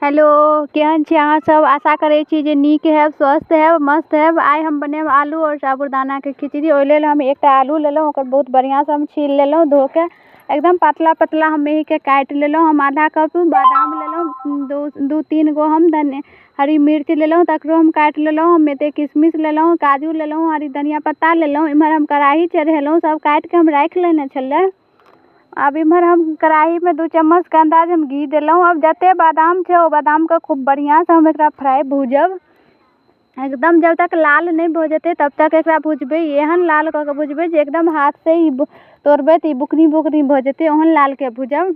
Hello, केहन छी अहाँ सब? आशा करै छी जे नीक हैब, स्वस्थ हैब, मस्त हैब। आइ हम बनायब आलू आओर साबुदानाके खिचड़ी। ओहि लेल हम एकटा आलू लेलहुँ, ओकर बहुत बढ़िआँसँ हम छील लेलहुँ, धोके एकदम पतला पतला हम मेहीके काटि लेलहुँ। हम आधा कप बादाम लेलहुँ, दू तीन गो हम धनि हरी मिर्च लेलहुँ, तकरो हम काटि लेलहुँ। हम एतेक किशमिश लेलहुँ, काजू लेलहुँ, हरी धनिया पत्ता लेलहुँ। एम्हर हम कड़ाही चढ़ेलहुँ, सब काटिके हम राखि लेने छलै। आब इम्हर हम कड़ाहीमे 2 चम्मचके अन्दाज हम घी देलहुँ। आब जतेक बादाम छै ओ बादामके खूब बढ़िआँसँ हम एकरा फ्राइ भूजब, एकदम जब तक लाल नहि भऽ जेतै तब तक एकरा भुजबै। एहन लाल कऽ कऽ भुजबै जे एकदम हाथसँ ई तोड़बै तऽ ई बुकनी बुकनी भऽ जेतै, ओहन लालके भुजब।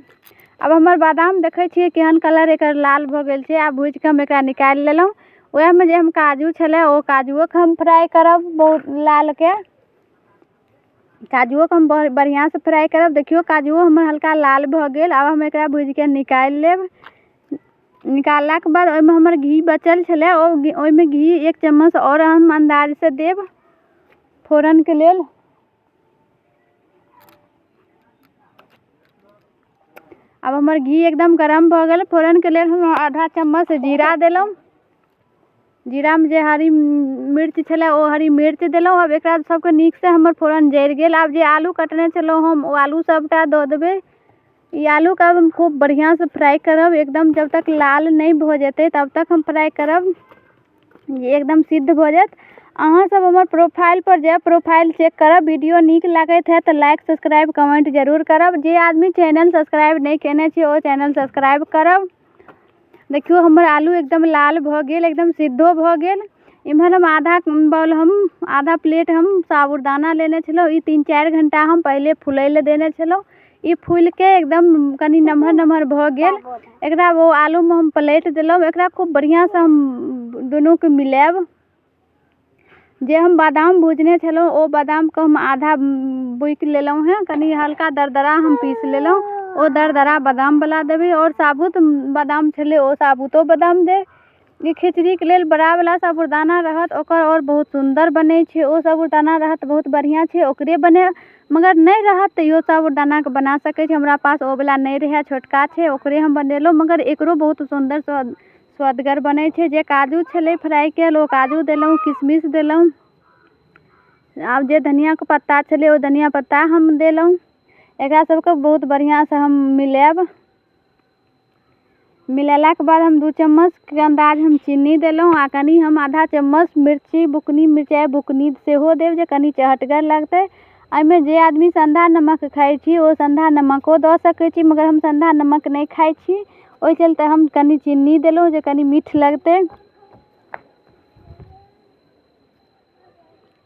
आब हमर बादाम देखै छियै केहन कलर एकर लाल भऽ गेल छै। आब भुजिकऽ हम एकरा निकालि लेलहुँ। वएहमे जे हम काजू छलै ओ काजूओके हम फ्राइ करब बहुत लालके। काजुओके हम बढ़िआँसँ फ्राइ करब। देखियौ, काजुओ हमर हल्का लाल भऽ गेल। आब हम एकरा भुजिके निकालि लेब। निकाललाके बाद ओहिमे हमर घी बचल छलै, ओ ओहिमे घी 1 चम्मच आओर हम अन्दाजसँ देब फोरनके लेल। आब हमर घी एकदम गरम भऽ गेल। फोरनके लेल हम आधा चम्मच जीरा देलहुँ। जीरामे जे हरी मिर्च छलै ओ हरी मिर्च देलहुँ। आब एकरा सबके नीकसँ हमर फोरन जरि गेल। आब जे आलू कटने छलहुँ हम, ओ आलू सबटा दऽ देबै। ई आलूके आब हम खूब बढ़िआँसँ फ्राइ करब, एकदम जब तक लाल नहि भऽ जेतै तब तक हम फ्राइ करब, जे एकदम सिद्ध भऽ जायत। अहाँ सब हमर प्रोफाइलपर जायब, प्रोफाइल चेक करब। वीडियो नीक लागैत हैत तऽ लाइक, सब्सक्राइब, कमेंट जरूर करब। जे आदमी चैनल सब्सक्राइब नहि केने छी ओ चैनल सब्सक्राइब करब। देखियौ, हमर आलू एकदम लाल भऽ गेल, एकदम सिद्धो भऽ गेल। इम्हर हम आधा बाउल, हम आधा प्लेट हम साबुदाना लेने छलहुँ। ई 3-4 घण्टा हम पहिले फुलै लए देने छलहुँ। ई फुलिके एकदम कनि नमहर नमहर भऽ गेल। एकरा ओ आलूमे हम पलटि देलहुँ। एकरा खूब बढ़िआँसँ हम दुनूके मिलायब। जे हम बादाम भुजने छलहुँ ओ बादामके हम आधा बुकि लेलहुँ हेँ, कनि हल्का दरदरा हम पीस लेलहुँ। ओ दरदरा बादामवला देबै आओर साबुत बादाम छलै ओ साबुतो बादाम देब। ई खिचड़ीके लेल बड़ावला साबुदाना रहत ओकर आओर बहुत सुन्दर बनै छै। ओ साबुदाना रहत बहुत बढ़िआँ छै, ओकरे बनायब, मगर नहि रहत तऽ इहो साबुदानाके बना सकै छी। हमरा पास ओवला नहि रहै, छोटका छै, ओकरे हम बनेलहुँ, मगर एकरो बहुत सुन्दर स्वदगर बनै छै। जे काजू छलै फ्राइ कयल ओ काजू देलहुँ, किशमिश देलहुँ। आब जे धनियाके पत्ता छलै ओ धनिया पत्ता हम देलहुँ। एकरा सबके बहुत बढ़िआँसँ हम मिलायब। मिलेलाके बाद हम 2 चम्मचके अन्दाज हम चीनी देलहुँ आ कनि हम आधा चम्मच मिर्ची बुकनी, मिरचाइ बुकनी सेहो देब जे कनि चहटगर लगतै। एहिमे जे आदमी सन्धा नमक खाइ छी ओ सन्धा नमको दऽ सकै छी, मगर हम सन्धा नमक नहि खाइ छी, ओहि चलते हम कनि चीनी देलहुँ जे कनि मीठ लगतै।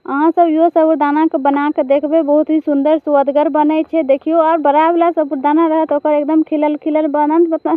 अहाँ सब इहो साबुदानाके बनाकऽ देखबै, बहुत ही सुन्दर सुअदगर बनै छै। देखियौ, आओर बड़ावला साबुदाना रहत ओकर एकदम खिलल खिलल बनत।